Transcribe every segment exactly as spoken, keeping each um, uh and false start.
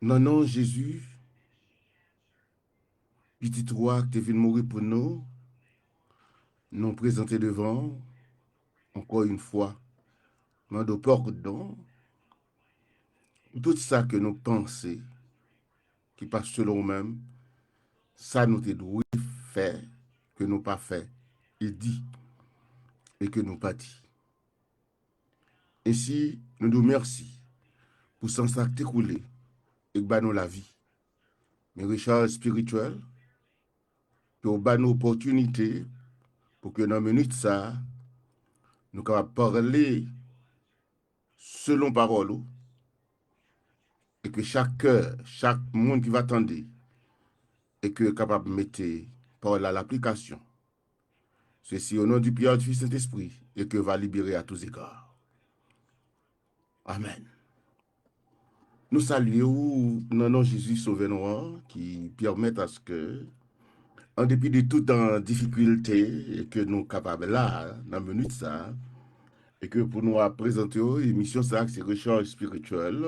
Nan non Jezi, Pitit ou a ki te vin mouri pou nou, nou prezante devan w, ankò yon fwa, mande w padon pou tout sa ke nou panse ki pa selon ou menm, sa nou te dwe fè ke nou pa fè, e di, e ke nou pa di. Ensi, nou di w mèsi pou san sa k te koule e k ba nou lavi. Men rechaj espirityèl, ke w ba nou opòtinite pou ke nan minit sa a, nou kapab pale selon pawòl ou, e ke chak kè, chak moun ki va tande, e ke kapab mete pawòl la a laplikasyon. Ceci au nom du Père, du Fils, Saint-Esprit, et que va libérer à tous égards. Amèn. Nou salye w nan non Jezi Sovè nou an, ki pèmèt aske, an depi de tout an difikilte, e ke nou kapab la, nan minit sa, e ke pou nou ap prezante w emisyon sa, ki se Rechaj Espirityèl,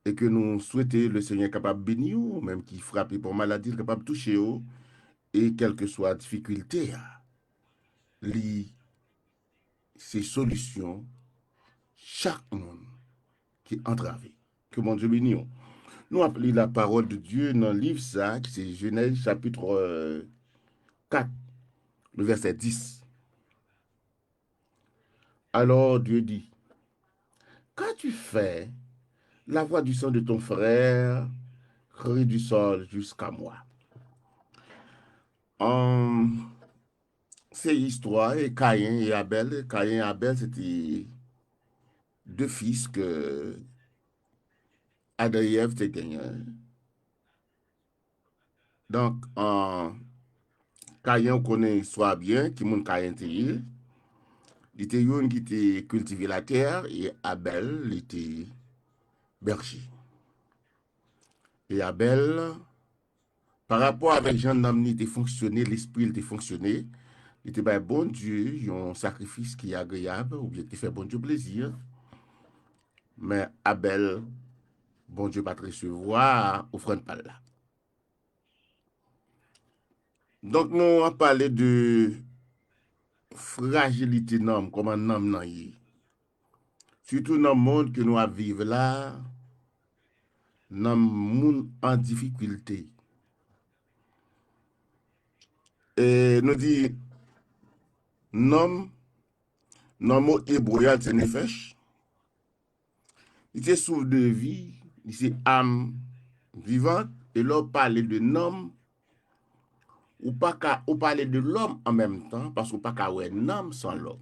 e ke nou swete le Senyè kapab beni w, menm ki frape pa maladi, l kapab touche w, e kèlkeswa difikilte a, li se solisyon chak moun ki antrave. Ke Bondye beni w. Nou ap li la parole de Dieu nan liv sa, ki se Jenèz chapit, euh, kat, le vèsè dis. Alors Dieu dit, Qu'as-tu fait? La voix du sang de ton frère crie du sol jusqu'à moi. Ahn, se istwa e Kayen e Abèl. Kayen e Abèl, se te de fis ke Adan e Èv te genyen. Donk, ahn, Kayen, ou konnen istwa a byen, ki moun Kayen te ye. Li te youn ki te kiltive latè, e Abèl, li te bèje. E Abèl, pa rapò avèk jan nanm li te fonksyone, lespri li te fonksyone, li te bay Bondye yon sakrifis ki agreyab, oubyen ki te fè Bondye plezi. Men Abèl, Bondye pa t resevwa ofrann pa l la. Donk, nou ap pale de frajilite nanm, kòman nanm nan ye. Sitou nan mond ke nou ap viv la, nanm moun an difikilte. E nou di, nanm, nan mo ebre a, se nefèch. Li se souf de vi, li se am vivant, e lè w pale de nanm, ou pa ka, ou pale de lòm an menm tan, paske ou pa ka wè nanm san lòm.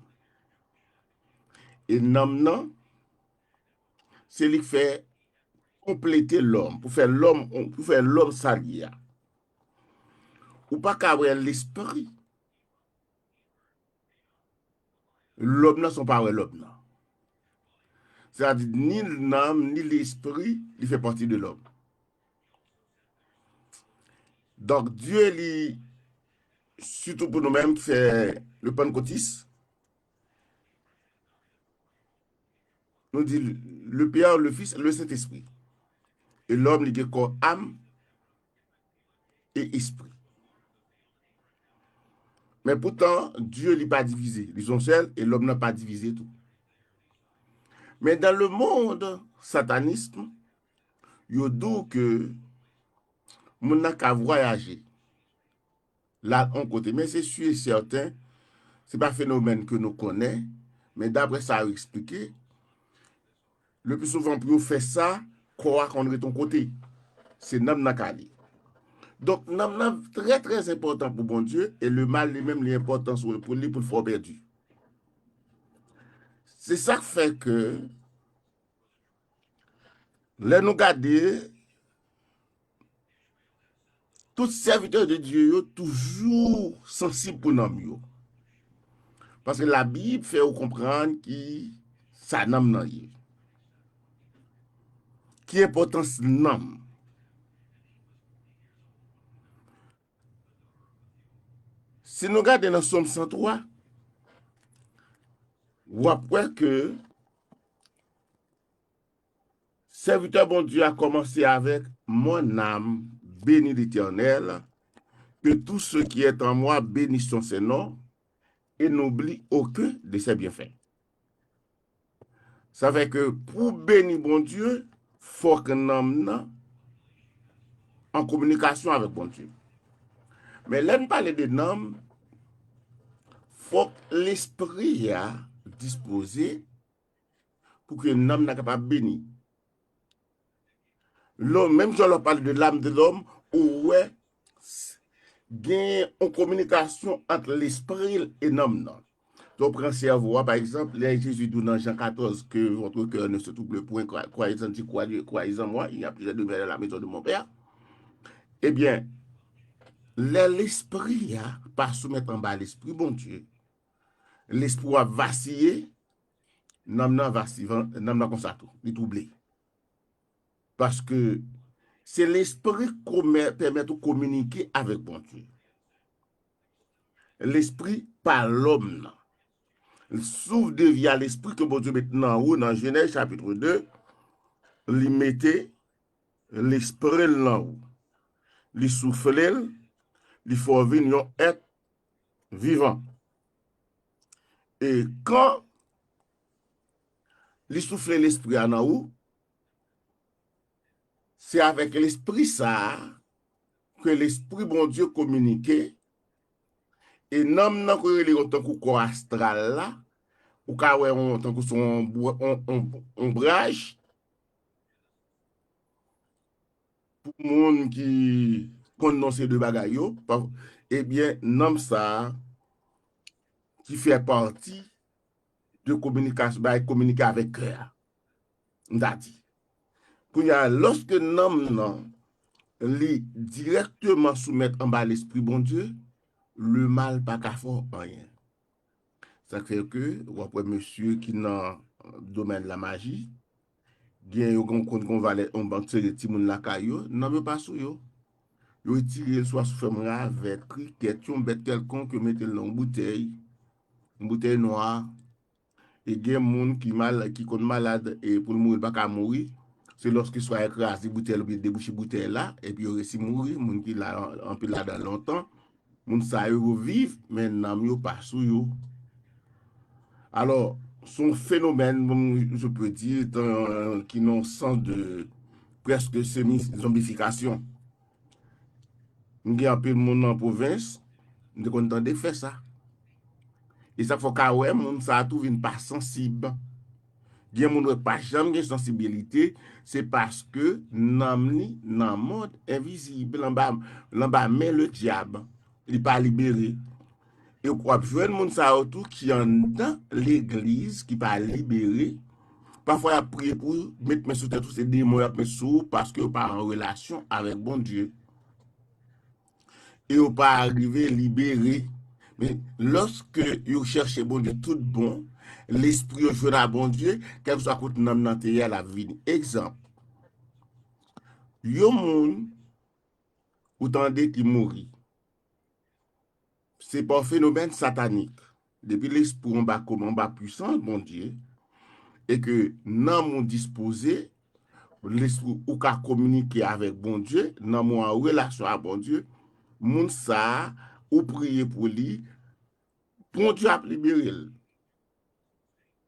E nanm nan, se li k fè konplete lòm, pou fè lòm, pou fè lòm sa l ye a. Ou pa ka wè lespri lòm nan san w pa wè lòm nan. Sètadi, ni nanm, ni lespri, li fè pati de lòm. Donk, Dye, li, sitou pou nou menm ki fè le Pantekotis, nou di le Père, le Fils, le Saint-Esprit. E lòm, li gen kò, am, e espri. Men poutan, Dye li pa divize. Li se yon sèl, e lòm nan pa divize tou. Men dans le monde satanisme, yo di w ke moun nan ka vwayaje, l al yon kote. Men se si e sèten, se pa fenomèn ke nou konnen, men daprè sa yo eksplike, le pli souvan, pou yo fè sa, kò a konn ret yon kote. Se nanm nan k ale. Donk, nanm nan trè, trè enpòtan pou Bondye, e lemal, li menm, li enpòtan sou, pou li, pou l fè w pèdi. Se sa k fè ke, lè nou gade, tout sèvitè de Dye yo toujou sansib pou nanm yo. Paske Labib fè yo konprann ki sa nanm nan ye. Ki enpòtans nanm. Si nou gade nan Sòm san twa, w ap wè ke, Serviteur Bondye a commencé avec: Mon âme bénit l'Éternel, que tout ce qui est en moi bénisse son saint nom, et n'oublie aucun de ses bienfaits. Sa vle di ke pou beni Bondye, fòk nanm nan an kominikasyon avèk Bondye. Men lè n pale de nanm, fòk lespri a dispoze pou ke nanm nan kapab beni. Lè, menm jan lè w pale de l'âme de l'homme, ou wè s- gen yon kominikasyon ant lespri l e nanm nan. Donk, pran sèvo a, pa egzanp, lè Jezi di w nan Jan katòz, que votre cœur ne se trouble point, croyez en Dieu, croyez en moi, il y a plusieurs demeures dans la maison de mon Père. Ebyen, lè lespri a pa soumèt anba lespri Bondye, lespri w ap vasiye, nanm nan vasiye, nanm nan konsa tou, li twouble. Paske se lespri ki pèmèt ou kominike avèk Bondye. Lespri pa lòm nan. Souf de vi a, lespri ke Bondye met nan ou nan Jenèz chapit de, li mete lespri l nan ou. Li soufle l, li fè w vin yon èt vivan. E kan li soufle lespri a nan ou, se avèk lespri sa a ke lespri Bondye kominike, e nanm nan ke yo rele yo tankou kò astral la, ou ka wè yon, tankou se yon, yon, yon, yon onbraj, pou moun ki konn non se de bagay yo, pa, ebyen, nanm sa a ki fè pati de kominikasyon, bay kominike avèk kè a. M ta di. Kounye a, lòske nanm nan, li dirèkteman soumèt anba lespri Bondye, lemal pa ka fè w anyen. Sa k fè ke w ap wè mesye ki nan domèn lamaji, gen yo gen konn gen yon valè, yon bann seri timoun lakay yo, nanm yo pa sou yo. Yo retire l swa sou fèm ravèt, krikèt, yon bèt kèlkonk, yo mete l nan yon boutèy, yon boutèy nwa. E gen moun ki mal, ki konn malad, e pou l mouri, l pa ka mouri. Se lòske swa yo kraze boutèy la oubyen debouche boutèy la, epi yo resi mouri. Moun ki la anpil ladan lontan, moun sa yo, yo viv, men nanm yo pa sou yo. Alò, se yon fenomèn, bon, je peux dire, dans, qui nan yon sans de prèske semi zonbifikasyon. M gen anpil moun nan pwovens, m te konn tande fè sa. E sa k fè w ka wè moun sa a tou vin pa sansib. Gen moun wè pa janm gen sansibilite, se paske nanm li nan mond envizib, l anba, l anba men ledyab. Li pa libere. E w ap jwenn moun sa yo tou ki anndan legliz, ki pa libere. Pafwa, y ap priye pou ou, met men sou tèt ou, se demon y ap met sou ou, paske yo pa an relasyon avèk Bondye. E yo pa rive libere. Men, lòske yo chèche Bondye tout bon, lespri yo jwenn a Bondye, kèlkeswa kote nanm nan te ye a, l ap vini. Egzanp, yon moun ou tande ki mouri, se pa yon fenomèn satanik. Depi lespri w anba kòm, anba pwisans Bondye, e ke nanm ou dispoze, lespri ou ka kominike avèk Bondye, nanm ou an relasyon ak Bondye, moun sa a, ou priye pou li, Bondye ap libere l.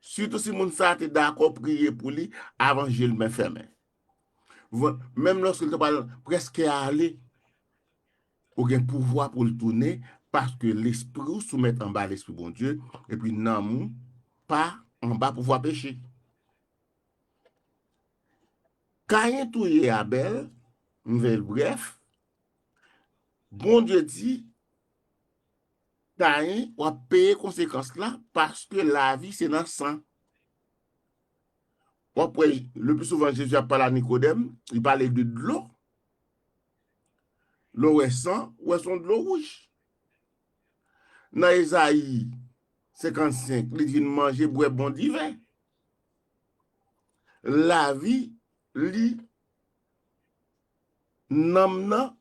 Sitou si moun sa a te dakò priye pou li avan je l men fèmen. Vwa-, menm lòske l ta pral prèske ale, ou gen pouvwa pou l tounen, paske lespri w soumèt anba lespri Bondye, epi nanm ou pa anba pouvwa peche. Kayen touye Abèl, nouvèl brèf, Bondye di, Kayen, w ap peye konsekans la, paske lavi se nan san. W ap wè, le pli souvan, Jezi ap pale a Nikodèm, li pale de dlo. Lè w wè san, w wè se yon dlo wouj. Nan Ezayi senkannsenk, li di vin manje, bwè bon diven. Lavi, li, nanm nan,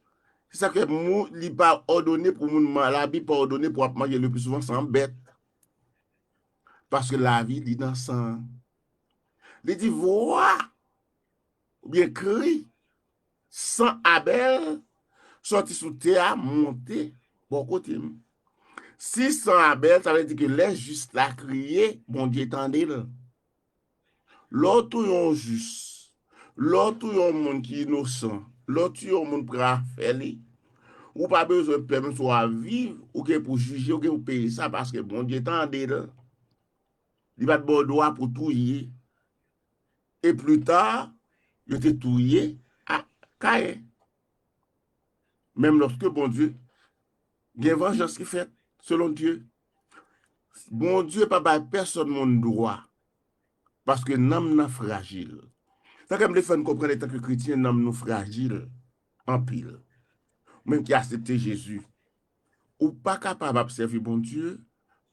se sa k fè moun, li pa òdone pou moun, Labib pa òdone pou w ap manje le pli souvan san bèt. Paske lavi, li nan san an. Li di, vwa oubyen kri san Abèl sòti sou tè a, monte bò kote m. Si san Abèl, sa vle di ke lè jis la kriye, Bondye tande l. Lè w touye yon jis, lè w touye yon moun ki inosan, lè w touye yon moun pran afè li, ou pa bezwen pè, menm si w ap viv, ou gen pou jije, ou gen pou peye sa, paske Bondye tande l. Li pa t ba w dwa pou touye. E pli ta, yo te touye a Kayen. Menm lòske Bondye gen vanjans ki fèt, selon Dye. Bondye pa bay pèsòn moun dwa, paske nanm nan frajil. Sa ke m vle fè n konprann, antanke kretyen, nanm nou frajil anpil. Ou menm ki aksepte Jezi, ou pa kapab ap sèvi Bondye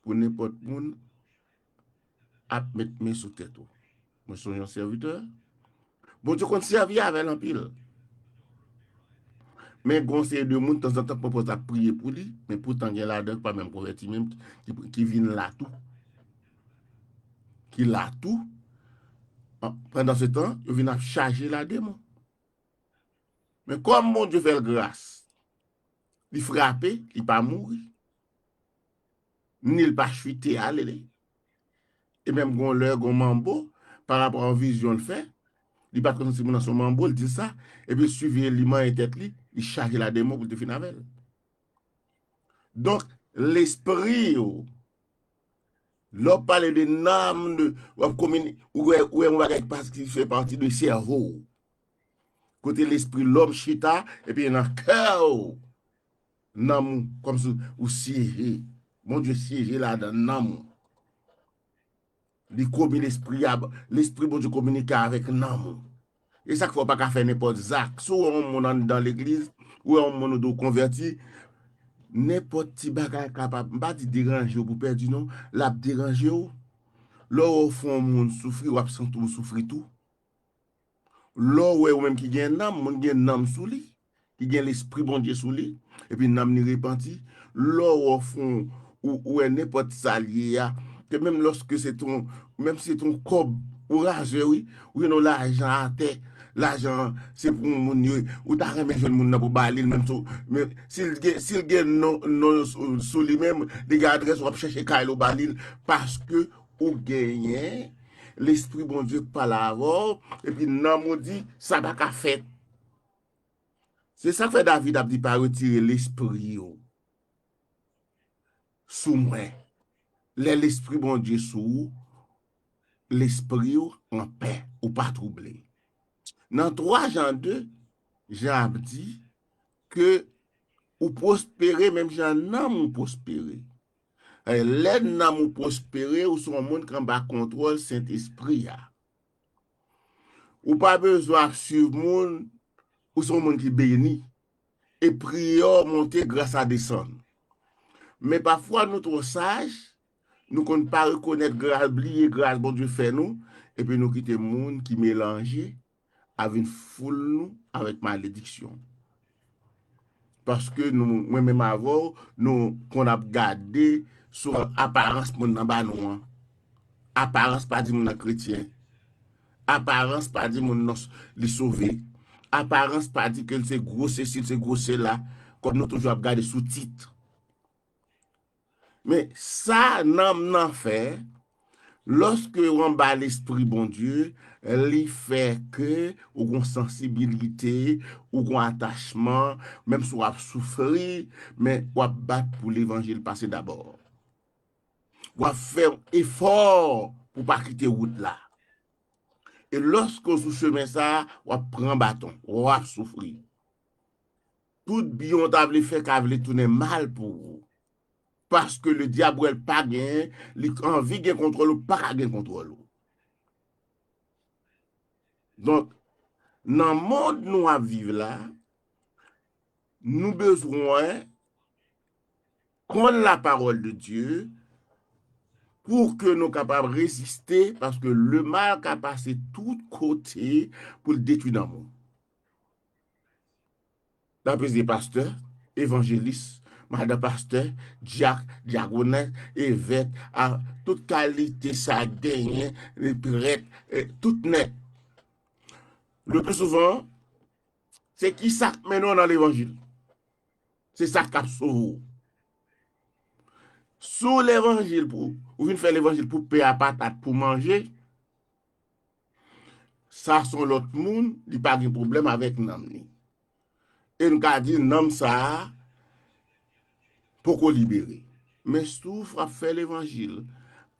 pou nenpòt moun ap met men sou tèt ou. Mwen se yon sèvitè. Bondye konn sèvi avè l anpil. Men gon seri de moun, tanzantan, pwopòz ap priye pou li, men poutan gen ladan ki pa menm konvèti menm, ki, ki vin la tou. Ki la tou. An, pandan se tan, yo vin ap chaje la demon. Men kòm Bondye fè l gras, li frape, li pa mouri. Ni l pa chwite ale li. E menm gon lè, gon manbo, pa rapò a yon vizyon l fè, li pa t konn si moun nan se yon manbo, l di l sa, epi l swiv li, li manyen tèt li, li chaje la demon pou l te fin avè l. Donk, lespri yo, lè w pale de nanm, de, w ap komini-, ou wè, ou wè yon bagay ki pa, ki fè pati de sèvo w. Kote lespri lòm chita, epi nan kè w, nanm ou, kòmsi ou syeje. Bondye syeje ladan nanm ou. Li komi-, lespri a, lespri Bondye kominike avèk nanm ou. E sa k fè w pa ka fè nenpòt zak. Si w wè yon moun anndan legliz, ou wè yon moun ou di w konvèti, nenpòt ti bagay kapab, m pa di deranje w pou pèdi non, l ap deranje w. Lè w wè w fè yon moun soufri, w ap santi w soufri tou. Lè w wè ou menm ki gen nanm, moun gen nanm sou li, ki gen lespri Bondye sou li, epi nanm li repanti, lè w fon, ou, ou wè nenpòt sa l ye a, ke menm lòske se ton, menm si se ton kòb, ou razè wi, ou jwenn yon lajan atè, lajan an se pou yon moun yo, ou ta renmen jwenn moun nan pou ba li l, menm si w, men si l gen, si l gen non, non sou, sou li menm, li gen adrès, w ap chèche kay la, w ba li l, paske ou genyen Lespri Bondye k pale avè w, epi nanm ou di, sa pa ka fèt. Se sa k fè David ap di, pa retire lespri w sou mwen. Lè Lespri Bondye sou ou, lespri w anpè, ou pa twouble. Nan twa Jan de, Jan ap di ke ou pwospere menm jan nanm ou pwospere. E lè nanm ou pwospere, ou se yon moun ki anba kontwòl Sentespri a. Ou pa bezwen ap swiv moun, ou se yon moun ki beni. E priyè w monte, gras la desann. Men pafwa nou twò saj, nou konn pa rekonèt gras, bliye gras Bondye fè nou, epi nou kite moun ki melanje a vin foul nou avèk malediksyon. Paske nou, mwen menm avè w, nou konn ap gade sou aparans moun nan ba nou an. Aparans pa di moun nan kretyen. Aparans pa di moun nan s-, li sove. Aparans pa di ke l se gwo sesi, l se gwo sela, kòm nou toujou ap gade sou tit. Men sa nanm nan fè, lòske w anba Lespri Bondye, li fè ke ou gon sansibilite, ou gon atachman, menm si w ap soufri, men w ap bat pou levanjil pase dabò. W ap fè efò pou pa kite wout la. E lòske w sou chemen sa a, w ap pran baton, w ap soufri. Tout byen w ta vle fè ka vle tounen mal pou ou. Paske le dyab wè l pa genyen, li anvi gen kontwòl ou, pa ka gen kontwòl ou. Donk, nan mond nou ap viv la, nou bezwen konn la parole de Dieu pou ke nou kapab reziste, paske le mal ka pase tout kote pou l detwi nanm ou. L ap ede pastè, evanjelis, madan pastè, dyak, dyakonès, evèk, a, tout kalite sa genyen, prèt, e, tout nèt. Le pli souvan, se ki sa k mennen w nan levanjil. Se sa k ap sove w. Si w levanjil pou, ou vin fè levanjil pou pen a patat pou manje, sa se yon lòt moun, li pa gen pwoblèm avèk nanm li. E n ka di nanm sa a poko libere. Men si w ap fè levanjil,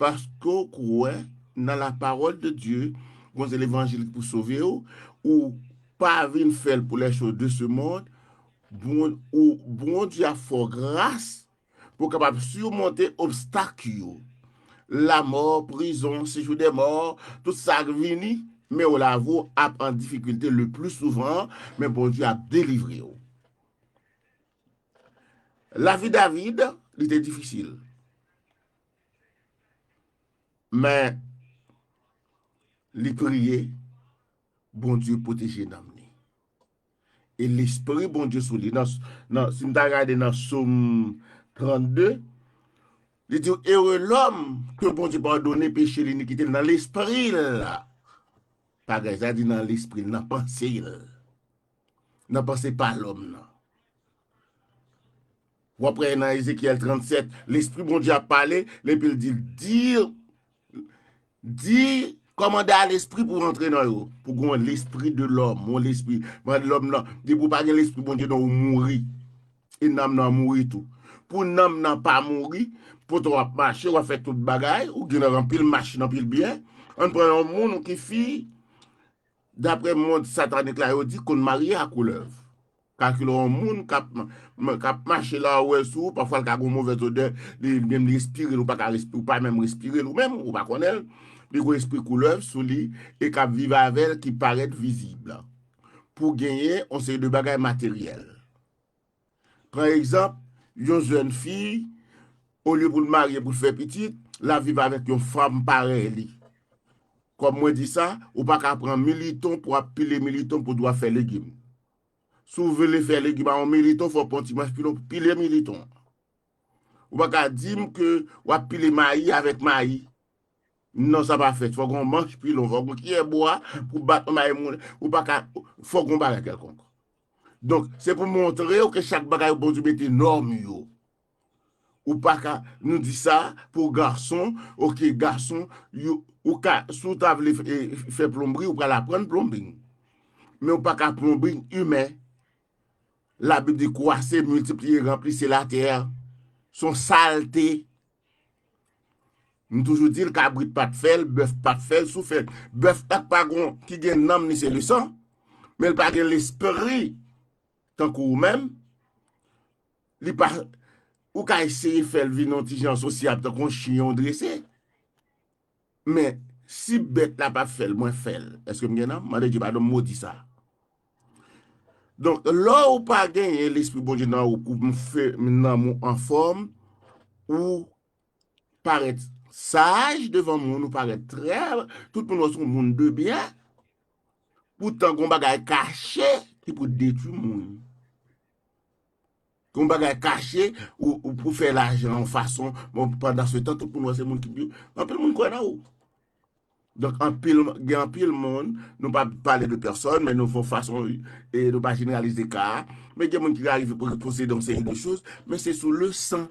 paske w kwè nan la parole de Dieu, bon, se levanjil ki pou sove w, ou pa vin fè l pou les choses de ce monde, bon, ou, Bondye ap fè w gras pou w kapab simonte obstak yo. Lamò, prizon, sejou dè mò, tout sa k vini, men w la, ou ap an difikilte le pli souvan, men Bondye ap delivre w. Lavi David, li te difisil. Men, li priye, Bondye pwoteje nanm li. E Lespri Bondye sou li. Nan, nan, si m ta gade nan Sòm trannde, li di, ere lòm ke Bondye padone peche l, inikite l nan lespri l. Bagay sa di nan lespri l, nan panse l. Nan panse pa lòm nan. W ap wè nan Ezekyèl trannsèt, Lespri Bondye ap pale, epi l di, di, di, kòmande a lespri pou rantre nan yo, pou gen yon lespri de lòm, yon lespri, men lòm nan, depi w pa gen Lespri Bondye nan ou mouri. E nanm nan mouri tou. Pou nanm nan pa mouri, pandan w ap mache, w ap fè tout bagay, ou gen anpil machin, anpil byen, ann pran yon moun ou ki fi, daprè mond satanik la, yo di konn marye a koulèv. Kalkile yon moun k ap, m, k ap mache la, ou wè l sou ou, pafwa l ka gen yon movèz odè, li menm li respire l, ou pa ka respi-, ou pa menm respire l, ou menm, ou pa konnen l. Li gen espri koulèv sou li, e k ap viv avè l, ki parèt vizib. Pou genyen yon seri de bagay materyèl. Pran egzanp, yon jèn fi, olye pou l marye, pou l fè pitit, l ap viv avèk yon fanm parèy li. Kòm mwen di sa, ou pa ka pran militon pou ap pile militon pou dwa fè legim. Si w vle fè legim a yon militon, fò w pran ti manch pilon pou pile militon. Ou pa ka di m ke w ap pile mayi avèk mayi. Non, sa pa fèt. Fò gen yon manch pilon, fò gen yon kiyè bwa pou bat yon mayi moun. Ou pa ka, fò gen yon bagay kèlkonk. Donk, se pou montre w ke chak bagay Bondye mete nòm yo. Ou pa ka, nou di sa pou gason, oke, gason, yo, ou ka, si w ta vle f-, e, fè plonbri, ou pral aprann plonbing. Men ou pa ka plonbing imen. Labib di, kwase, miltipliye, ranplise latè. Se yon salte. M toujou di l, kabrit pa t fè l, bèf pa t fè l, si w fè l. Bèf la k pa gon, ki gen nanm li, se le san. Men l pa gen lespri, tankou ou menm. Li pa, ou ka eseye fè l vin yon ti jan sosyab, tankou yon chen, yon drese. Men, si bèt la pa fè l, mwen fè l. Èske m gen nanm? Mande Dye padon, m modi sa. Donk, lè w pa genyen Lespri Bondye nan ou pou m fè nanm ou anfòm, ou parèt saj devan moun, ou parèt trè, tout moun wè se yon moun de byen. Poutan, gon bagay kache ki pou detwi moun. Gon bagay kache ou, ou pou fè lajan yon fason, bon, pandan se tan, tout moun wè se moun ki byen. Anpil moun kwè nan ou. Donk, anpil, gen anpil moun, nou pa pale de pèsòn, men nou fè yon fason, e nou pa jeneralize ka a. Men gen moun ki ka rive pou posede yon seri de choz, men se sou le san.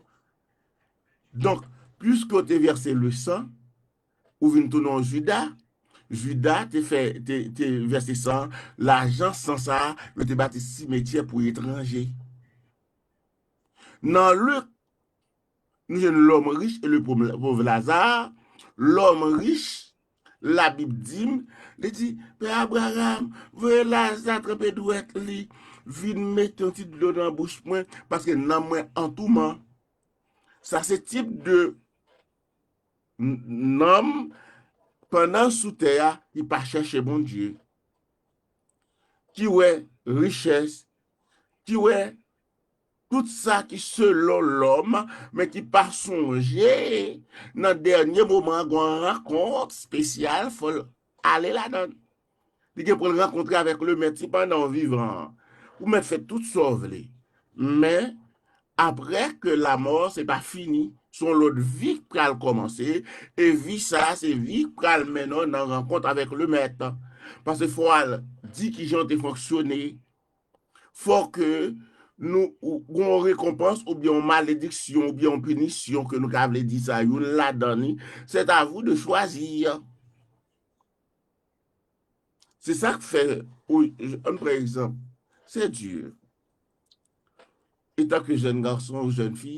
Donk, piske w te vèse le san, ou vin tounen yon Jida. Jida te fè, te, te vèse san, lajan san sa a, yo te bati simetyè pou etranje. Nan Lik, nou jwenn lòm rich e le pov, pov Laza. Lòm rich, Labib di m, li di, Pè Abraram, voye Laza tranpe dwèt li, vin mete yon ti dlo nan bouch mwen, paske nanm mwen an touman. Sa se tip de n-, nanm, pandan sou tè a, ki pa chèche Bondye, ki wè richès, ki wè tout sa ki selon lòm, men ki pa sonje nan dènye moman an, gen yon rankont espesyal, fò l ale ladan l. Li gen pou l rankontre avèk Lemèt, se pandan w vivan an. Ou mèt fè tout sa w vle. Men, apre ke lamò, se pa fini. Se yon lòt vi k pral kòmanse. E vi sa a, se vi k pral mennen w nan rankont avèk Lemèt. Paske fò w al di kijan w te fonksyone. Fò ke nou, ou, gon rekonpans oubyen yon malediksyon oubyen yon pinisyon ke nou ka vle di sa youn ladan li. C'est à vous de choisir. Se sa k fè, ou, ann pran egzanp, se di, etan ke jèn gason ou jèn fi,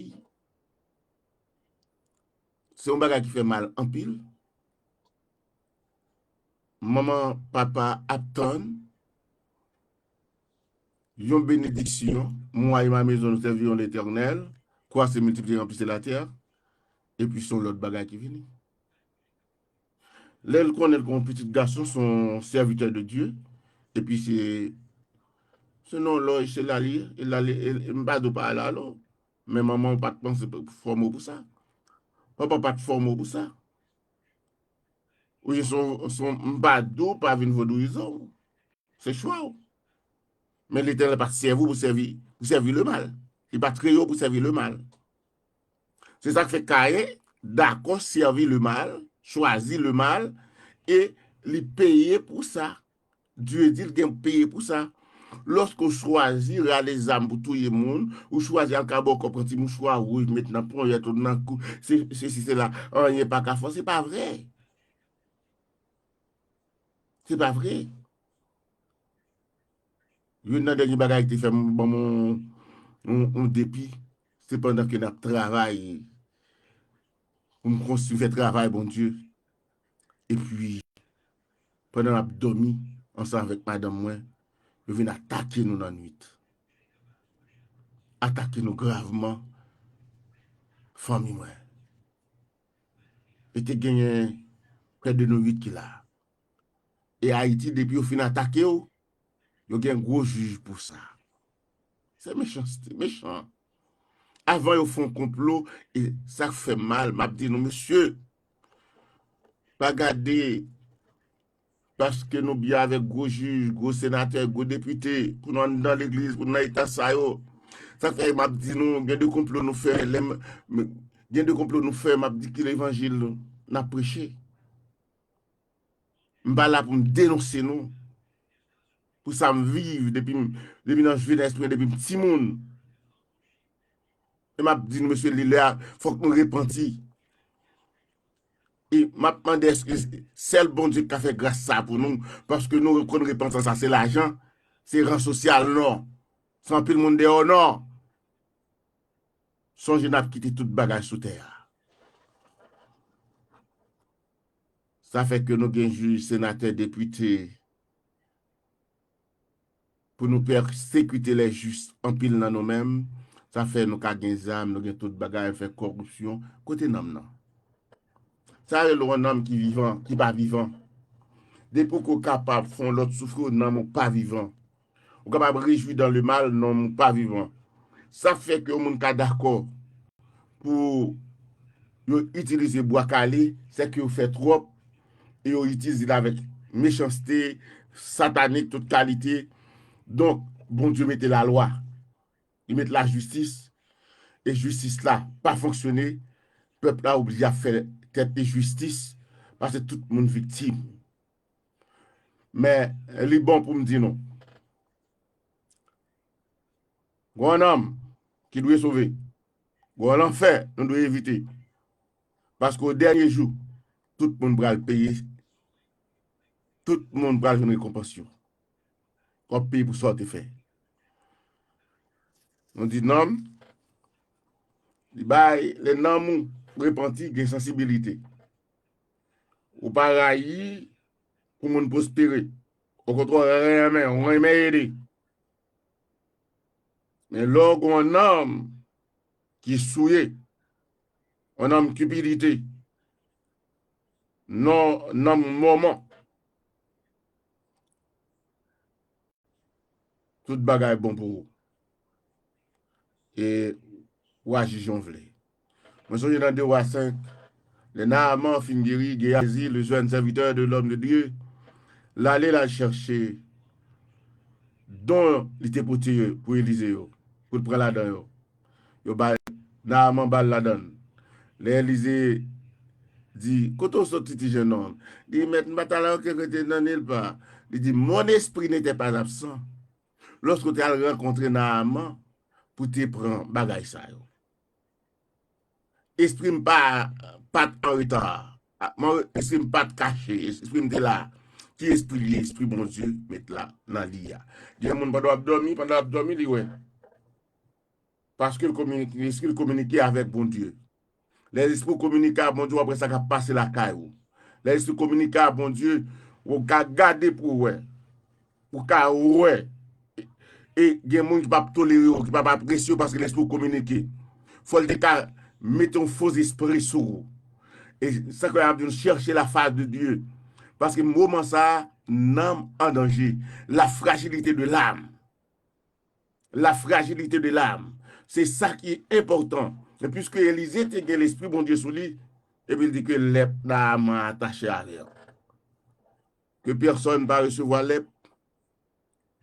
se yon bagay ki fè mal anpil. Manman, papa ap tann yon benediksyon, moi et ma maison nous servirons l'Éternel, croissez, multipliez, remplissez la terre, epi se yon lòt bagay ki vini. Lè l konnen l kon pitit gason, se yon sèvitè de Dye, epi se, se nan lòj, se la li ye, e la li, e, e m pa di w pa al alo, men manman w pa t panse fòme w pou sa. Papa w pa t fòme w pou sa. Ou se yon, se yon, m pa di w pa vin vodouyizan w. Se chwa w. Men Letènèl pa t sèvi w pou sèvi, pou sèvi lemal. Li pa t kreye w pou sèvi lemal. Se sa k fè Kayen dakò sèvi lemal, chwazi lemal, e li peye pou sa. Dye di l gen peye pou sa. Lòske w chwazi rale zam pou touye moun, ou chwazi al kabòkò pran ti mouchwa wouj, met nan ponyèt ou, nan kou, se, se si, se la, anyen pa ka fè w, se pa vre. Se pa vre. Youn nan dènye bagay ki te fè m ban m yon, yon, yon depi, se pandan ke n ap travay pou m kontinye fè travay Bondye. Epi, pandan n ap dòmi ansanm avèk madanm mwen, yo vin atake nou nan nwit. Atake nou gravman, fanmi mwen. E te genyen prè de nou uit ki la. E Ayiti, depi yo fin atake w, yo gen gwo jij pou sa. Se mechanste, mechan. Avan yo fè yon konplo, e sa k fè mal, m ap di nou, mesye, pa gade, paske nou byen avèk gwo jij, gwo senatè, gwo depite, pou nou anndan legliz, pou nou nan eta sa yo. Sa k fè m ap di nou, gen de konplo nou fè, lè m, m, gen de konplo nou fè, m ap di ki levanjil nou, n ap preche. M pa la pou m denonse nou. Pou sa m viv depi m, depi nan jenès mwen, depi m timoun. E m ap di nou, mesye, li lè a, fòk nou repanti. E m ap mande èske sèl Bondye k ka fè gras sa pou nou, paske nou konn repantans sa se lajan, se ran sosyal, non. Se anpil moun dèyè w, non. Sonje n ap kite tout bagay sou tè a. Sa fè ke nou gen jij, senatè, depite, pou nou pèsekite lè jis, anpil nan nou menm. Sa fè nou ka gen zam, nou gen tout bagay, fè kòripsyon. Kote nanm nan? Sa rele yon nanm ki vivan, ki pa vivan. Depi w ko kapab fè yon lòt soufri, yon nanm ou pa vivan. Ou kapab rejwi dan le mal, nanm ou pa vivan. Sa fè ke yon moun ka dakò pou yo itilize bwa kale, se ke yo fè twòp, e yo itilize l avèk mechanste, satanik, tout kalite. Donk, Bondye mete lalwa. Li met lajistis, e jistis la pa fonksyone, pèp la oblije ap fè tèt li jistis, paske tout moun viktim. Men, li bon pou m di nou, gon nanm ki dwe sove, gon lanfè nou dwe evite, paske o dènye jou, tout moun pral peye, tout moun pral jwenn rekonpans yo. W ap peye pou sa w te fè. Nou di nanm, li bay, lè nanm ou repanti, gen sansibilite. Ou pa rayi pou moun pwospere. Okontrè, w renmen, w renmen ede. Men lè w gen yon nanm ki souye, yon nanm kipidite, non, nanm mòmon, tout bagay bon pou ou. E w aji jan w vle. Mwen sonje nan de Wa senk, lè Naaman fin geri, Geyazi, le jeune serviteur de l'homme de Dieu, l ale, l al chèche don li te pote pou Elize yo, pou l pran ladan yo. Yo bay, Naaman ba l ladan l. Lè Elize di, "Kote w soti, ti jennonm?" Li, "Mèt, m pa t al okenn kote nan nil pa. Li di, mon esprit n'était pas absent lorsque w te al rankontre Naaman pou te pran bagay sa yo. Espri m pa pa t an reta. Espri m pa t kache. Espri m te la. Ki espri li ye? Espri Bondye met la nan li a. Gen moun pandan w ap dòmi, pandan w ap dòmi, li wè. Paske l kominike, lespri l kominike avèk Bondye. Lè lespri w kominike ak Bondye, w ap wè sa k ap pase lakay ou. Lè lespri w kominike ak Bondye, ou ka gade pou w wè. Ou ka wè. E gen moun ki p ap tolere w, ki p ap apresye w paske lespri w kominike. Fò l te ka mete yon fo zespri sou ou. E sa k ap di nou, chèche la fas de Dye. Paske moman sa a, nanm an danje. La fragilité de l'âme. La fragilité de l'âme. Se sa ki enpòtan. E piske Elize te gen lespri Bondye sou li, epi l di ke lèp Naaman atache avè l. Que personne pa resevwa lèp.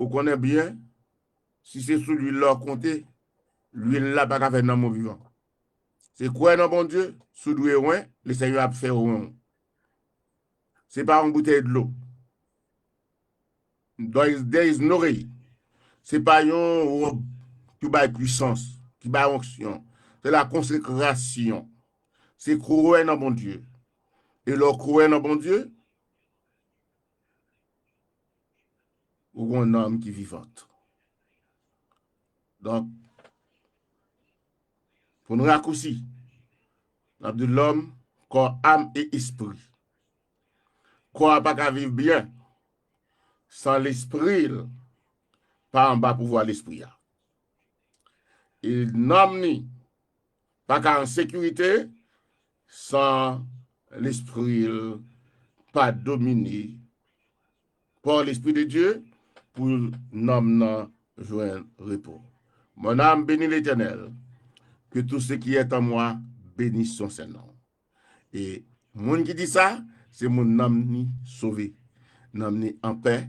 Ou konnen byen, si se sou lwil la w konte, lwil la pa ka fè nanm ou vivan. Se kwè nan Bondye, si w dwe wen, Lesenyè ap fè w wen. Se pa yon boutèy dlo. There is, there is no way. Se pa yon wòb ki bay pwisans, ki bay onksyon. Se la konsekrasyon. Se kwè nan Bondye. E lè w kwè nan Bondye, ou gen yon nanm ki vivant. Donk, pou nou rakousi, n ap di lòm, kò, am e espri. Kò a pa ka viv byen san lespri l pa anba pouvwa lespri a. E nanm ni pa ka an sekirite san lespri l pa domine par l'Esprit de Dieu pou nanm nan jwenn repo. Mon âme bénit l'Éternel, que tout ce qui est en moi bénisse son saint nom. E moun ki di sa, se moun nanm ni sove, nanm ni anpè,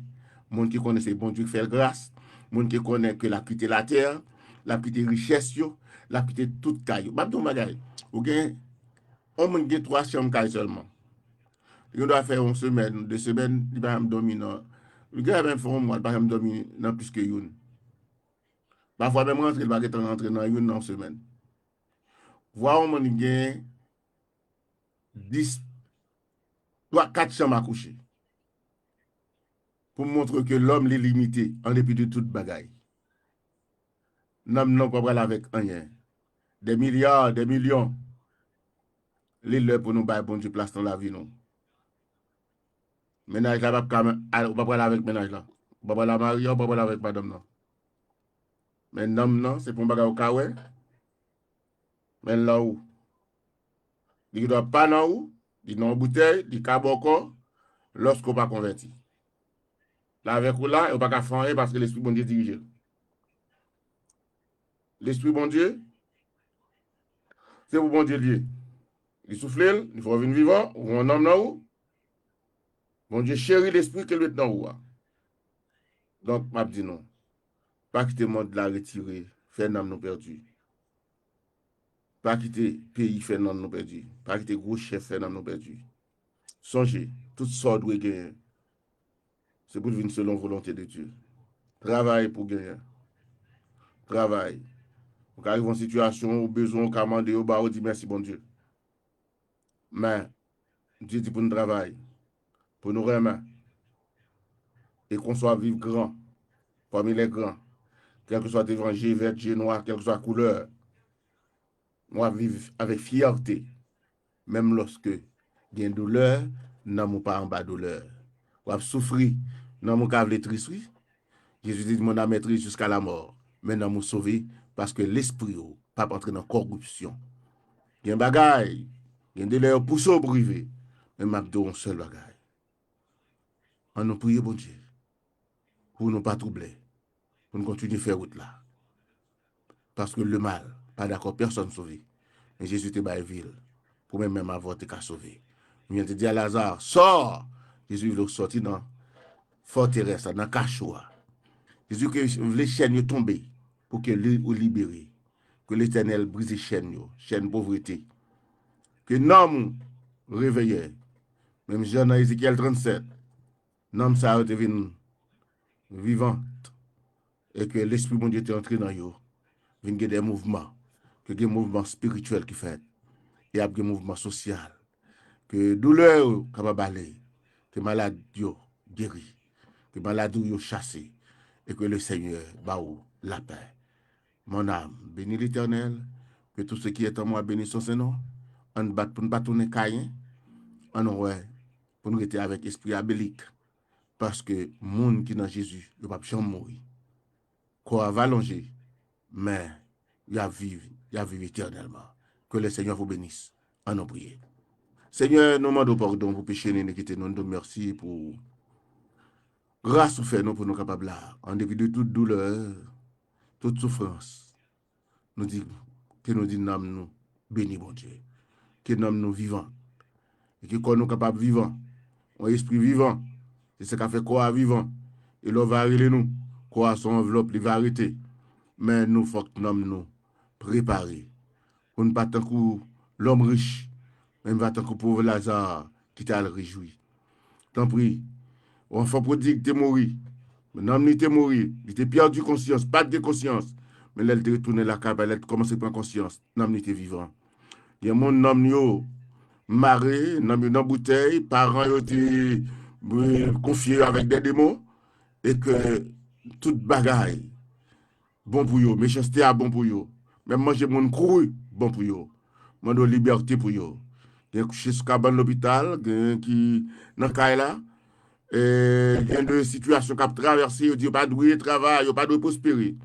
moun ki konnen se Bondye ki fè l gras, moun ki konnen ke l ap kite latè, l ap kite richès yo, l ap kite tout kay yo. M ap di w yon bagay, ou gen, yon moun gen twa chanm kay sèlman. Li gen dwa fè yon semèn, de semèn, li pa janm dòmi nan, li gen menm fè yon mwa, li pa janm dòmi nan plis ke youn. Pafwa menm rantre, li pa gentan rantre nan youn nan yon semèn. Vwa yon moun gen dis, twa, kat chanm a kouche. Pou montre ke lòm li limite an depi de tout bagay. Nanm nan pa pral avèk anyen. Des milliards, des millions. Li lè pou nou bay Bondye plas nan lavi nou. Mennaj la p ap ka, ou pa pral avèk mennaj la. Ou pa pral a marye a, ou pa pral avèk madanm nan. Men nanm nan, se pa yon bagay ou ka wè. Men l nan ou. Li gen dwa pa nan ou, li nan yon boutèy, li ka ba w kò, lòske w pa konvèti. L avèk ou la, e w pa ka fè anyen paske Lespri Bondye dirije l. Lespri Bondye, se pou Bondye l ye. Li soufle l, li fè w vin vivan, ou gen yon nanm nan ou. Bondye cheri lespri ke l met nan ou a. Donk, m ap di nou, pa kite mond la retire, fè nanm nou pèdi. Pa kite peyi fè nanm nou pèdi. Pa kite gwo chèf fè nanm nou pèdi. Sonje, tout sa w dwe genyen, se pou l vin selon volonte de Dye. Travay pou genyen. Travay. Ou ka rive yon sitiyasyon, ou bezwen, ou ka mande yo, ba ou, di mèsi Bondye. Men, Dye di pou nou travay, pou nou renmen, e konswa viv gran, pami lè gran, kèlkeswa te van je vèt, je nwa, kèlkeswa koulè, w ap viv avèk fyète, menm lòske gen doulè, nanm ou pa anba doulè. W ap soufri, nanm ou ka vle tris, wi. Jezi te di, mon âme est triste jusqu'à la mort, men nanm ou sove, paske lespri ou p ap antre nan kòripsyon. Gen bagay, gen de lè yo pouse w pou rive, men m ap di w yon sèl bagay. Ann nou priye Bondye pou nou pa twouble, pou n kontinye fè wout la. Paske lemal pa dakò pèsonn sove. Men Jezi te bay vi l pou mwen menm avè w te ka sove. Mwen te di a Laza, sò! Jezi vle w sòti nan fòterès la, nan kacho a. Jezi ke vle chèn yo tonbe pou ke li ou libere. Ke Letènèl brize chèn yo, chèn povrete. Ke nanm ou reveye. Menm jan nan Ezekyèl trannsèt, nanm sa yo te vin vivant, e ke Lespri Bondye te antre nan yo, vin gen de mouvman, ke gen mouvman espirityèl ki fèt, e ap gen mouvman sosyal, ke doulè yo kapab ale, ke malad yo geri, ke maladri yo chase, e ke le Senyè ba ou lapè. Mon âme, bénis l'Éternel, que tout ce qui est en moi bénisse son saint nom. Ann bat pou n pa tounen Kayen, ann wè pou n rete avèk espri a belik, paske moun ki nan Jezi, yo p ap janm mouri. Kò a va lonje, men y ap viv, y ap viv etènèlman. Que le Seigneur vous bénisse. Ann nou priye. Senyè, nou mande w padon pou peche nou, inikite nou, nou di w mèsi pou gras ou fè nou pou nou kapab la. An depi de tout doulè, tout soufrans, nou di, ke nou di nanm nou beni Bondye. Ke nanm nou vivan. E ke kò nou kapab vivan. Yon espri vivan, se sa k ap fè kò a vivan. E lè w va rele nou, kò a se yon anvlòp, li va rete. Men nou fòk nanm nou prepare. Pou n pa tankou lòm rich, men n va tankou pòv Laza ki t al rejwi. Tanpri, yon anfan pwodig te mouri. Nanm li te mouri. Li te pèdi konsyans, pa t gen konsyans. Men lè l te retounen lakay pa l, lè l te kòmanse pran konsyans, nanm li te vivan. Gen moun nanm yo mare, nanm yo nan boutèy, paran yo te eh, konfye yo avèk de demon, e ke tout bagay bon pou yo, mechanste a bon pou yo, menm manje moun kri bon pou yo. Mande w libète pou yo. Gen kouche sou kabann lopital, gen ki nan kay la, e gen de sitiyasyon k ap travèse, yo di yo pa dwe travay, yo pa dwe pwospere.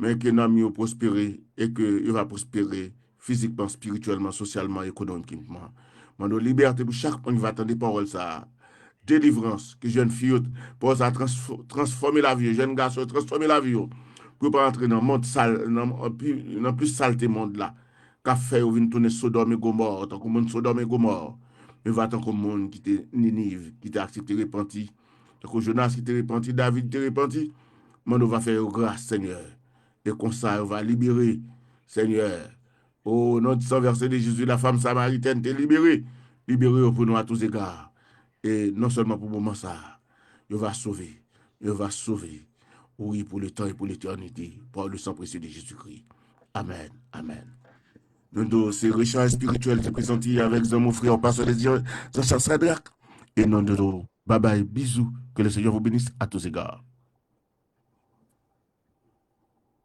Men ke nanm yo pwospere e ke yo va pwospere fizikman, espirityèlman, sosyalman, ekonomikman. Mande w libète pou chak moun ki va tande pawòl sa a. Delivrans, ke jèn fi yo, pawòl sa a transfò-, transfòme lavi yo, jèn gason yo, transfòme lavi yo. Pou yo pa antre nan mond sal, nan, nan plis salte mond la, k ap fè yo vin tounen Sodòm e Gomò, tankou moun Sodòm e Gomò. Men va tankou moun ki te Niniv, ki te aksepte repanti. Tankou Jonas ki te repanti, David te repanti. Mande w va fè yo gras, Senyè. E konsa, yo va libere, Senyè. O non di san vèse de Jezi, la fanm samaritèn te libere. Libere yo pou nou a tou zega. E non sèlman pou moman sa a, yo va sove. Yo va sove. Wi, pou le tan e pou letènite. Par le sang précieux de Jésus-Christ. Amèn. Amèn. Nou di w se Richard Espirityèl te prezante avèk zanmi frè pastè Jean-Charles Sadrac. E nou di w babay, bizou, ke le Seigneur vous bénisse à tous égards.